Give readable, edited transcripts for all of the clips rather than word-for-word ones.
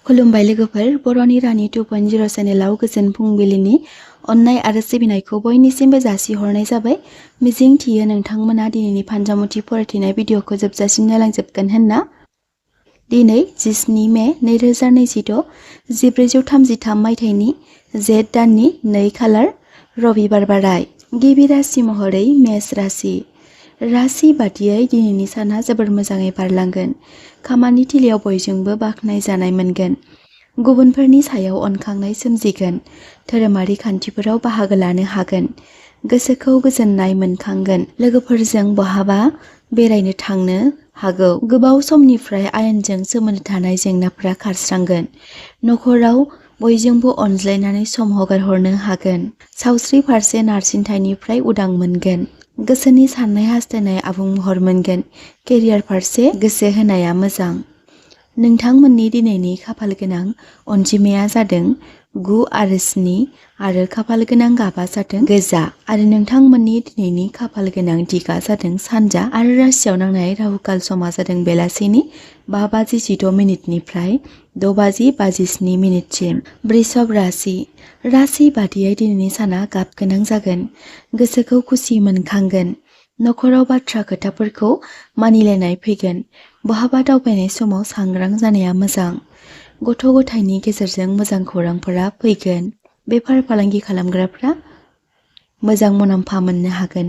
खुलुमबाय लोगोफोर, बर'नि रानि 2.0 चेनेलाव गोजोन फुंबिलिनि अननाय आरो सिबिनायखौ बयनिसिमबो जासिहरनाय जाबाय। मिजिं थियो नोंथांमोना दिनैनि फानजामुथि फरायथिनाय भिडिअखौ जोबजासिम नायलांजोबगोन होनना। दिनै 17 मे 2026 1433 मायथाइनि जेठ दाननि 2 खालार रबिबार बाराय। गिबि राशि महरै मेष राशि। राशि बादियै दिनैनि साना जोबोर मोजाङै बारलांगोन। खामानि थिलियाव बयजोंबो बाख्नाय जानाय मोनगोन। गुबुनफोरनि सायाव अनखांनाय सोमजिगोन। धोरोमारि खान्थिफोराव बाहागो लानो हागोन। गोसोखौ गोजोननाय मोनखांगोन। लोगोफोरजों बहाबा बेरायनो थांनो हागौ। गोबाव समनिफ्राय आयेनजों सोमोन्दो थानाय जेंनाफोरा खारस्रांगोन। नखराव बयजोंबो अनज्लायनानै सम हगारहरनो हागोन। सावस्रि फारसे नारसिनथायनिफ्राय उदां मोनगोन। गोसोनि साननाय हास्थायनाय आबुं महर मोनगोन। केरियार फारसे गोसो होनाया मोजां। नोंथांमोननि दिनैनि खाफाल गोनां अनजिमाया जादों 9 आरो 7 आरो खाफाल गोनां गाबा जादों गोजा। आरो नोंथांमोननि दिनैनि खाफाल गोनां दिगा जादों सानजा। आरो राशियाव नांनाय राहुकाल समा जादों बेलासिनि 5:16 6:57 वृषभ राशि। राशि बादियै दिनैनि साना गाब गोनां जागोन। गोसोखौ खुसि मोनखांगोन। नखराव बाथ्रा खोथाफोरखौ मानिलायनाय फैगोन। बहाबा दावबायनाय समाव सांग्रां जानाया मोजां। गथ' गथायनि गेजेरजों मोजां खौरांफोरा फैगोन। बेफार फालांगि खालामग्राफ्रा मोजां मुलाम्फा मोननो हागोन।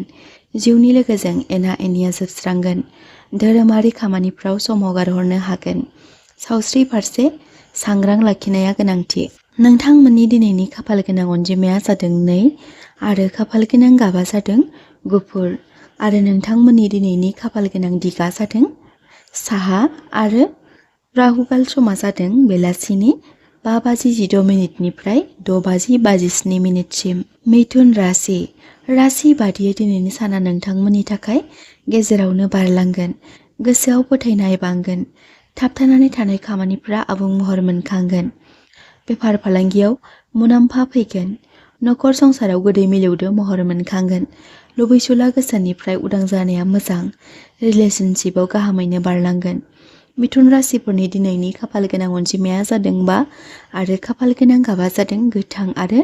जिउनि लोगोजों एना एनिया जोबस्रांगोन। धोरोमारि खामानिफ्राव सम हगारहरनो हागोन। सावस्रि फारसे सांग्रां लाखिनाया गोनांथि। नोंथांमोननि दिनैनि खाफाल गोनां अनजिमाया जादों 2 आरो खाफाल गोनां गाबा जादों गुफुर। आरो नोंथांमोननि दिनैनि खाफाल गोनां दिगा जादों साहा। आरो राहुकाल समा जादों बेलासिनि 5:16 6:57 मिथुन राशि। राशि बादियै दिनैनि साना नोंथांमोननि थाखाय गेजेरावनो बारलांगोन। गोसोआव फोथायनाय बांगोन। थाबथानानै थानाय खामानिफोरा आबुं महर मोनखांगोन। बेफार फालांगियाव मुलाम्फा फैगोन। नखर संसाराव गोदै मिलौदो महर मोनखांगोन। लुबैसुला गोसोनिफ्राय उदां जानाया मोजां। रिलेशनशिपआव गाहामैनो बारलांगोन। मिथुन राशिफोरनि दिनैनि खाफाल गोनां अनजिमाया जादों 5 आरो खाफाल गोनां गाबा जादों गोथां आरो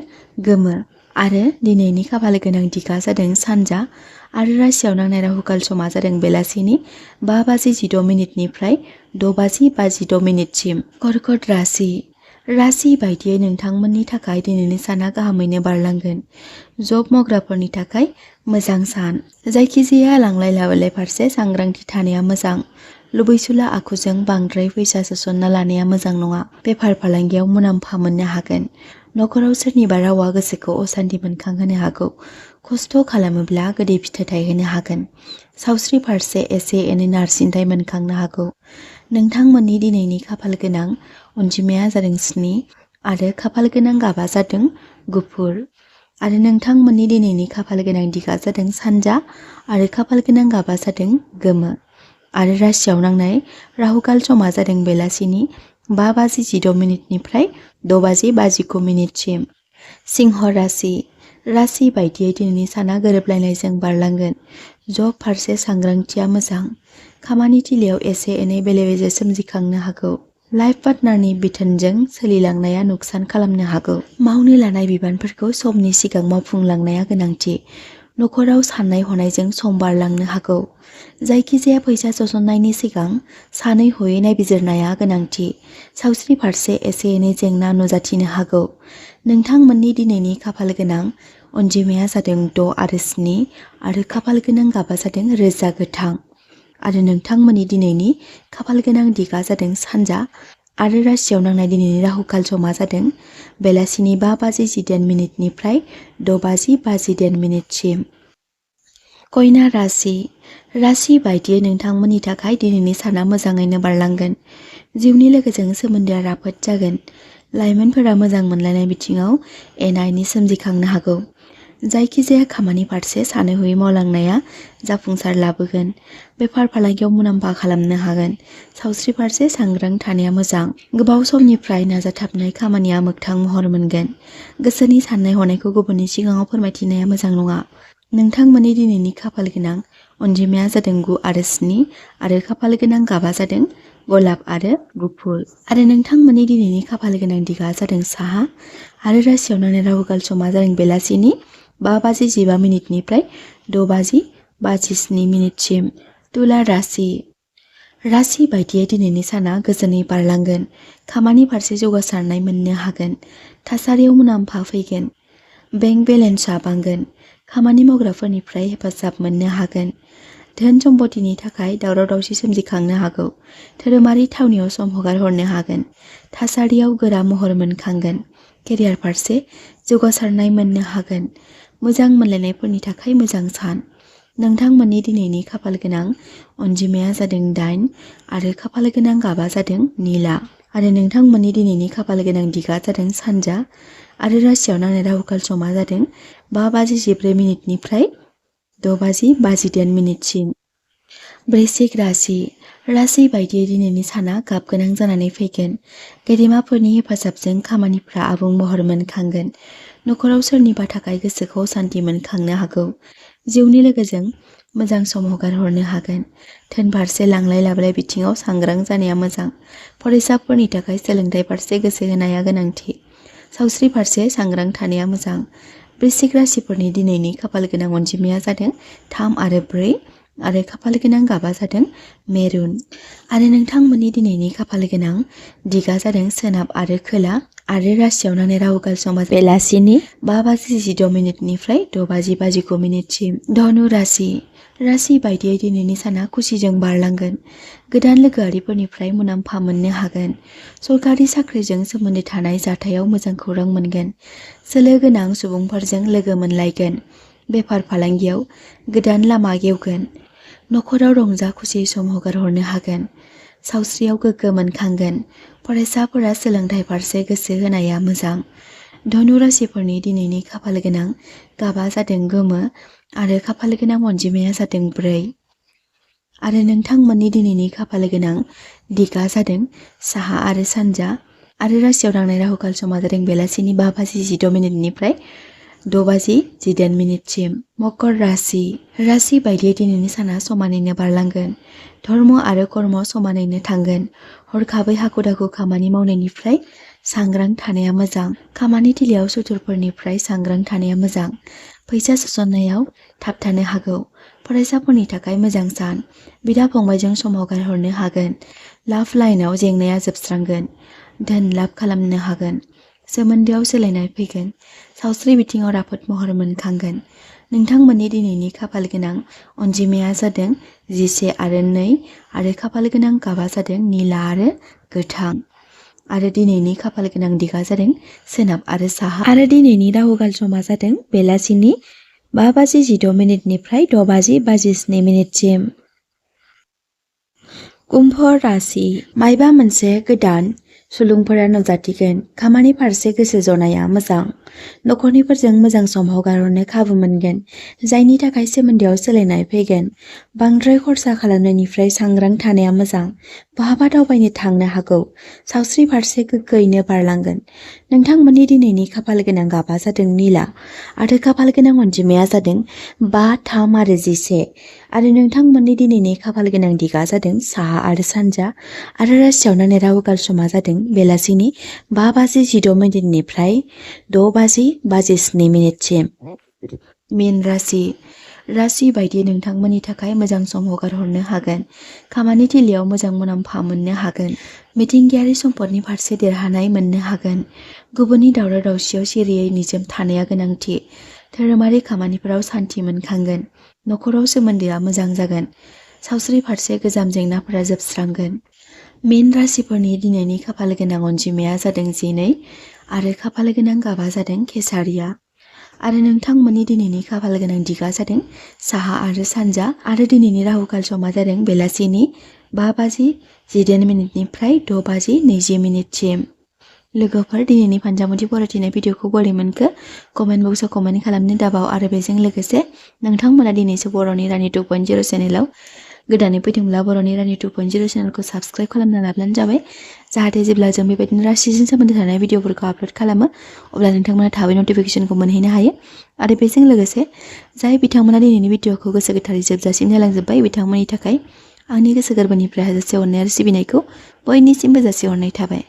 गोमो। आरो दिनैनि खाफाल गोनां दिगा जादों सानजा। आरो राशियाव नांनाय राहुकाल समा जादों बेलासिनि 5:16 6:56 कर्कट राशि। राशि बायदियै नोंथांमोननि थाखाय दिनैनि साना गाहामैनो बारलांगोन। जब मावग्राफोरनि थाखाय मोजां सान। जायखिजाया लांलाय लाबोलाय फारसे सांग्रांथि थानाया मोजां। लुबैसुला आखुजों बांद्राय फैसा सोसनना लानाया मोजां नङा। बेफार फालांगियाव मुलाम्फा मोननो हागोन। नखराव सोरनिबा रावा गोसोखौ असान्थि मोनखांहोनो हागौ। खस्थ' खालामोब्ला गोदै फिथाइ थायहोनो हागोन। सावस्रि फारसे एसे एनै नारसिनथाय मोनखांनो हागौ। नोंथांमोननि दिनैनि खाफाल गोनां अनजिमाया जादों 7 आरो खाफाल गोनां गाबा जादों गुफुर। आरो नोंथांमोननि दिनैनि खाफाल गोनां दिगा जादों सानजा। आरो खाफाल गोनां गाबा जादों गोमो। आरो राशियाव नांनाय राहुकाल समा जादों बेलासिनि 5:16 6:59 सिंह राशि। राशि बायदियै दिनैनि साना गोरोबलायनायजों बारलांगोन। जब फारसे सांग्रांथिया मोजां। खामानि थिलियाव एसे एनै बेले बेजे सोमजिखांनो हागौ। लाइफ पार्टनारनि बिथोनजों सोलिलांनाया नुकसान खालामनो हागौ। मावनो लानाय बिबानफोरखौ समनि सिगां मावफुंलांनाया गोनांथि। नखराव साननाय हनायजों सम बारलांनो हागौ। जायखिजाया फैसा सोसननायनि सिगां सानै हयै नायबिजिरनाया गोनांथि। सावस्रि फारसे एसे एनै जेंना नुजाथिनो हागौ। नोंथांमोननि दिनैनि खाफाल गोनां अनजिमाया जादों 6 आरो 7 आरो खाफाल गोनां गाबा जादों रोजा गोथां। आरो नोंथांमोननि दिनैनि खाफाल गोनां दिगा जादों सानजा। आरो राशियाव नांनाय दिनैनि राहुकाल समा जादों बेलासिनि 5:10 6:52 कन्या राशि। राशि बायदियै नोंथांमोननि थाखाय दिनैनि साना मोजाङैनो बारलांगोन। जिउनि लोगोजों सोमोन्दोआ राफोद जागोन। लाइमोनफोरा मोजां मोनलायनाय बिथिङाव एना एनि सोमजिखांनो हागौ। जायखिजाया खामानि फारसे सानै हयै मावलांनाया जाफुंसार लाबोगोन। बेफार फालांगियाव मुलाम्फा खालामनो हागोन। सावस्रि फारसे सांग्रां थानाया मोजां। गोबाव समनिफ्राय नाजाथाबनाय खामानिया मोगथां महर मोनगोन। गोसोनि साननाय हनायखौ गुबुननि सिगाङाव फोरमायथिनाया मोजां नङा। नोंथांमोननि दिनैनि खाफाल गोनां अनजिमाया जादों 9 आरो 7 आरो खाफाल गोनां गाबा जादों गलाब आरो गुफुर। आरो नोंथांमोननि दिनैनि खाफाल गोनां दिगा जादों साहा आरो राशियाव नांनाय राहु काल समा जादों बेलासिनि 5:15 निफ्राय 6:27 तुला राशि बायदियै दिनैनि साना गोजोनै बारलांगोन। खामानि फारसे जौगासारनाय मोननो हागोन। थासारियाव मुलाम्फा फैगोन। बेंक बेलेन्सआ बांगोन। खामानि मावग्राफोरनिफ्राय हेफाजाब मोननो हागोन। धोन सम्पतिनि थाखाय दावराव दावसि सोमजिखांनो हागौ। धोरोमारि थावनियाव सम हगारहरनो हागोन। थासारियाव गोरा महर मोनखांगोन। केरियार फारसे जौगासारनाय मोननो हागोन। मोजां मोनलायनायफोरनि थाखाय मोजां सान। नोंथांमोननि दिनैनि खाफाल गोनां अनजिमाया जादों 8 आरो खाफाल गोनां गाबा जादों निला। आरो नोंथांमोननि दिनैनि खाफाल गोनां दिगा जादों सानजा आरो राशियाव नांनाय राहु काल समा जादों 5:14 निफ्राय 6:58 वृश्चिक राशि बायदियै दिनैनि साना गाब गोनां जानानै फैगोन। गेदेमाफोरनि हेफाजाबजों खामानिफ्रा आबुं महर मोनखांगोन। नखराव सोरनिबा थाखाय गोसोखौ सान्थि मोनखांनो हागौ। जिउनि लोगोजों मोजां सम हगारहरनो हागोन। धोन फारसे लांलाय लाबोलाय बिथिङाव सांग्रां जानाया मोजां। फरायसाफोरनि थाखाय सोलोंथाइ फारसे गोसो होनाया गोनांथि। सावस्रि फारसे सांग्रां थानाया मोजां। वृश्चिक राशिफोरनि दिनैनि खाफाल गोनां अनजिमाया जादों 3 आरो 4 आरो खाफाल गोनां गाबा जादों मेरुन। आरो नोंथांमोननि दिनैनि खाफाल गोनां दिगा जादों सोनाब आरो खोला आरो राशियाव नांनाय राहु काल समा बेलासिनि 5:16 निफ्राय 6:59 धनु राशि बायदियै दिनैनि साना खुसिजों बारलांगोन। गोदान लोगोआरिफोरनिफ्राय मुलाम्फा मोननो हागोन। सरकारि साख्रिजों सोमोन्दो थानाय जाथायाव मोजां खौरां मोनगोन। सोलो गोनां सुबुंफोरजों लोगो मोनलायगोन। बेफार फालांगियाव गोदान लामा गेवगोन। नखराव रंजा खुसि सम हगारहरनो हागोन। सावस्रियाव गोग्गो मोनखांगोन। फरायसाफोरा सोलोंथाइ फारसे गोसो होनाया मोजां। धनु राशिफोरनि दिनैनि खाफाल गोनां गाबा जादों गोमो आरो खाफाल गोनां अनजिमाया जादों 4 आरो नोंथांमोननि दिनैनि खाफाल गोनां दिगा जादों साहा आरो सानजा आरो राशियाव नांनाय राहु काल समा जादों बेलासिनि 5:16 निफ्राय 6:18 मकर राशि बायदियै दिनैनि साना समानैनो बारलांगोन। धर्म आरो कर्म समानैनो थांगोन। हरखाबै हाखु दाखु खामानि मावनायनिफ्राय सांग्रां थानाया मोजां। खामानि थिलियाव सुथुरफोरनिफ्राय सांग्रां थानाया मोजां। फैसा सोसननायाव थाबथानो हागौ। फरायसाफोरनि थाखाय मोजां सान। बिदा फंबायजों सम हगारहरनो हागोन। लाभ लाइनाव जेंनाया जोबस्रांगोन। धोन लाभ खालामनो हागोन। सोमोन्दोआव सोलायनाय फैगोन। सावस्रि बिथिङाव राफोद महर मोनखांगोन। नोंथांमोननि दिनैनि खाफाल गोनां अनजिमाया जादों 11 आरो 2 आरो खाफाल गोनां गाबा जादों निला आरो गोथां। आरो दिनैनि खाफाल गोनां दिगा जादों सोनाब आरो साहा आरो दिनैनि राहु काल समा जादों बेलासिनि 5:16 निफ्राय 6:27 कुम्भ राशि मायबा मोनसे गोदान सुलुंफोरा नुजाथिगोन। खामानि फारसे गोसो जनाया मोजां। नखरनिफोरजों मोजां सम हगारहरनो खाबु मोनगोन। जायनि थाखाय सोमोन्दोआव सोलायनाय फैगोन। बांद्राय खरसा खालामनायनिफ्राय सांग्रां थानाया मोजां। बहाबा दावबायनो थांनो हागौ। सावस्रि फारसे गोग्गोयैनो बारलांगोन। नोंथांमोननि दिनैनि खाफाल गोनां गाबा जादों निला आरो खाफाल गोनां अनजिमाया जादों 5, 3 आरो 11 आरो नोंथांमोननि दिनैनि खाफाल गोनां दिगा जादों साहा आरो सानजा आरो राशियाव नांनाय राहु काल समा जादों बेलासिनि 5:16 निफ्राय 6:27 मीन राशि बायदि नोंथांमोननि थाखाय मोजां सम हगारहरनो हागोन। खामानि थिलियाव मोजां मुलाम्फा मोननो हागोन। मिथिंगायारि सम्पदनि फारसे देरहानाय मोननो हागोन। गुबुननि दावराव दावसियाव सिरियै निजोम थानाया गोनांथि। धोरोमारि खामानिफोराव सान्थि मोनखांगोन। नखराव सोमोन्दोआ मोजां जागोन। सावस्रि फारसे गोजाम जेंनाफोरा जोबस्रांगोन। मीन राशिफोरनि दिनैनि खाफाल गोनां अनजिमाया जादों 12 आरो खाफाल गोनां गाबा जादों केसारिया आरो नोंथांमोननि दिनैनि खाफाल गोनां दिगा जादों साहा आरो सानजा आरो दिनैनि राहु काल समा जादों बेलासिनि 5:18 निफ्राय 6:20 लोगोफोर दिनैनि फानजामुथि फरायथिनाय भिडिअखौ बोरै मोनखो कमेन्ट बक्सआव कमेन्ट खालामनो दाबाव आरो बेजों लोगोसे नोंथांमोना दिनैसो बर'नि रानि 2.0 चेनेलाव गोदानै फैदोंब्ला बर'नि रानि 2.0 चेनेलखौ साबस्क्राइब खालामना लाब्लानो जाबाय। जाहाथे जेब्ला जों बेबायदिनो राशिजों सोमोन्दो थानाय भिडिअफोरखौ आपल'ड खालामो अब्ला नोंथांमोना थाबै नटिफिकेसनखौ मोनहैनो हायो। आरो बेजों लोगोसे जाय बिथांमोना दिनैनि भिडिअखौ गोसो गोथारै जोबजासिम नायलांजोब्बाय बिथांमोननि थाखाय आंनि गोसो गोरबोनिफ्राय हाजासे अननाय आरो सिबिनायखौ बयनिसिमबो जासिहरनाय थाबाय।